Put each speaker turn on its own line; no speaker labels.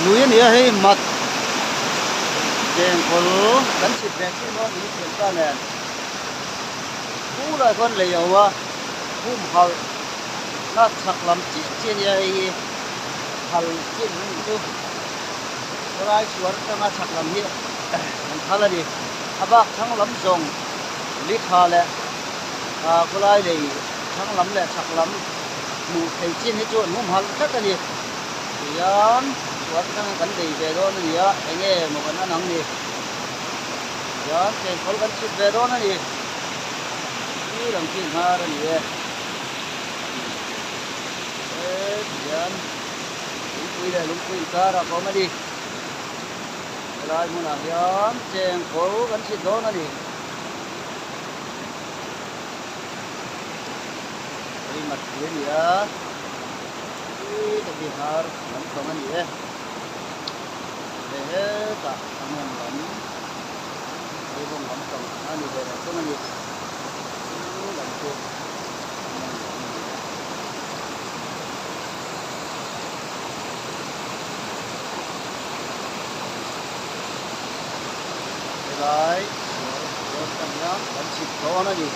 Lui a ni a hei mat chengkawl kan chhit ve chin dawn ni thianpa nen pulai khawn lei a awm a humhalh na chhak lam chiah chiah a nia hei hi phal chin a nih chu khawlai suar atanga chhak lam hi an phal a ni a bak thlang lam zawng li tha leh ah khawlai lei thlang lam leh chhak lam hmuh theih chin hi chu an humhalh tlat a ni. Tihian sual atangin kan bei ve dawn a ni a, eng nge maw kan an ang ni? Tihian chengkawl kan chhit ve dawn a ni. Khi lam khi hnar a ni e. E tihian lungpui leh lungpui inkarah ka awm a ni. Helai hmunah hian chengkawl kan chhit dawn a ni. Hei mat pui a ni a. Hi te khi hnar lampang a ni e. He hetah a mawng lam hei bawng lampang a ni ve leh thung a ni. Chu lam chu a mawng lam a ni e. Helai sual dawn tan hian kan chhip dawn a ni.